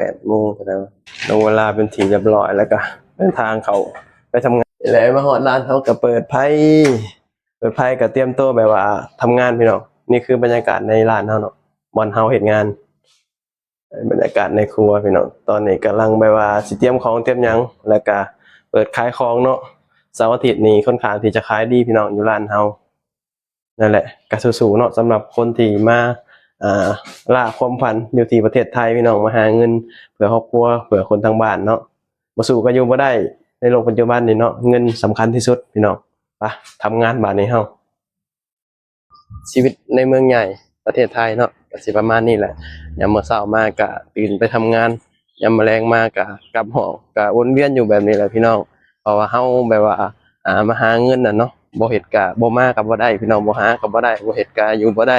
ແປດໂມງ ແລ້ວ ລົງເວລາເປັນທີ່ຮຽບຮ້ອຍ ແລ້ວກໍເດີນທາງເຂົ້າໄປທຳງານ. ແລ້ວມາຮອດຮ້ານເຮົາກໍເປີດໄຟ ເປີດໄຟກໍຕຽມໂຕແບບວ່າທຳງານພີ່ນ້ອງ. ນີ້ຄືບັນຍາກາດໃນຮ້ານເຮົາເນາະ ບ່ອນເຮົາເຮັດງານ. ບັນຍາກາດໃນຄົວພີ່ນ້ອງ ຕອນນີ້ກຳລັງແບບວ່າຊິຕຽມຂອງຕຽມຫຍັງ ແລ້ວກະເປີດຂາຍຂອງເນາະ. ເສົາອາທິດນີ້ຄ່ອນຂ້າງທີ່ຈະຂາຍດີພີ່ນ້ອງ ຢູ່ຮ້ານເຮົາ. ນັ້ນແຫຼະ ກະສູ້ໆເນາະ ສຳລັບຄົນທີ່ມາ ອ່າ ລະຄວາມຝັນຢູ່ທີ່ປະເທດໄທພີ່ນ້ອງ ມາຫາເງິນເພື່ອຄອບຄົວ ເພື່ອຄົນທາງບ້ານເນາະ. ບໍ່ສູ້ກໍຢູ່ບໍ່ໄດ້ ໃນໂລກປັດຈຸບັນນີ້ເນາະ ເງິນສຳຄັນທີ່ສຸດພີ່ນ້ອງ. ໄປ ທຳງານບາດນີ້ເຮົາ. ຊີວິດໃນເມືອງໃຫຍ່ປະເທດໄທເນາະ ກໍຊິປະມານນີ້ແຫຼະ. ຍາມມື້ເຊົ້າມາກໍຕື່ນໄປທຳງານ ຍາມມື້ແລງມາກໍກັບຫ້ອງ ກໍວົນວຽນຢູ່ແບບນີ້ແຫຼະພີ່ນ້ອງ. ເພາະວ່າເຮົາແບບວ່າ ອ່າ ມາຫາເງິນນະເນາະ ບໍ່ເຮັດກໍບໍ່ມາກໍບໍ່ໄດ້ພີ່ນ້ອງ ບໍ່ຫາກໍບໍ່ໄດ້ ບໍ່ເຮັດກໍຢູ່ບໍ່ໄດ້.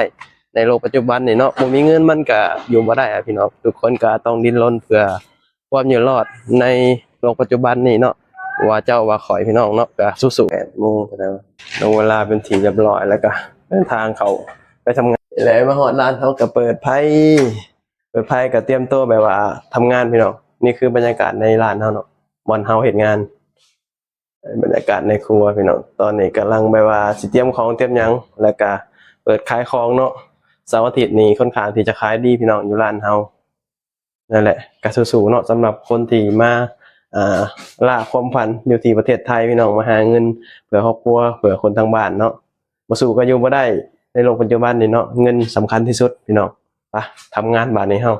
ໃນໂລກປັດຈຸບັນນີ້ເນາະ ບໍ່ມີເງິນມັນກໍຢູ່ບໍ່ໄດ້ອະພີ່ນ້ອງ. ທຸກຄົນກໍຕ້ອງດີ້ນລົນເພື່ອ ຄວາມຢູ່ລອດໃນໂລກປັດຈຸບັນນີ້ເນາະ ວ່າເຈົ້າວ່າຂ້ອຍພີ່ນ້ອງເນາະ ກະສູ້ໆ. ແປດໂມງ ແລ້ວ ລົງເວລາເປັນທີ່ຮຽບຮ້ອຍ ແລ້ວກະເດີນທາງເຂົ້າໄປທຳງານ. ແລ້ວມາຮອດຮ້ານເຮົາກະເປີດໄຟ ເປີດໄຟກະຕຽມໂຕແບບວ່າທຳງານພີ່ນ້ອງ. ນີ້ຄືບັນຍາກາດໃນຮ້ານເຮົາເນາະ ບ່ອນເຮົາເຮັດງານ. ບັນຍາກາດໃນຄົວພີ່ນ້ອງ ຕອນນີ້ກຳລັງແບບວ່າຊິຕຽມຂອງຕຽມຫຍັງ ແລ້ວກະເປີດຂາຍຂອງເນາະ. ເສົາອາທິດນີ້ຄ່ອນຂ້າງທີ່ຈະຂາຍດີພີ່ນ້ອງ ຢູ່ຮ້ານເຮົາ. ນັ້ນແຫຼະ ກະສູ້ໆເນາະ ສຳລັບຄົນທີ່ມາ ອ່າ ລະຄວາມຝັນຢູ່ທີ່ປະເທດໄທພີ່ນ້ອງ ມາຫາເງິນເພື່ອຄອບຄົວ ເພື່ອຄົນທາງບ້ານເນາະ. ບໍ່ສູ້ກໍຢູ່ບໍ່ໄດ້ ໃນໂລກປັດຈຸບັນນີ້ເນາະ ເງິນສຳຄັນທີ່ສຸດພີ່ນ້ອງ. ໄປ ທຳງານບາດນີ້ເຮົາ.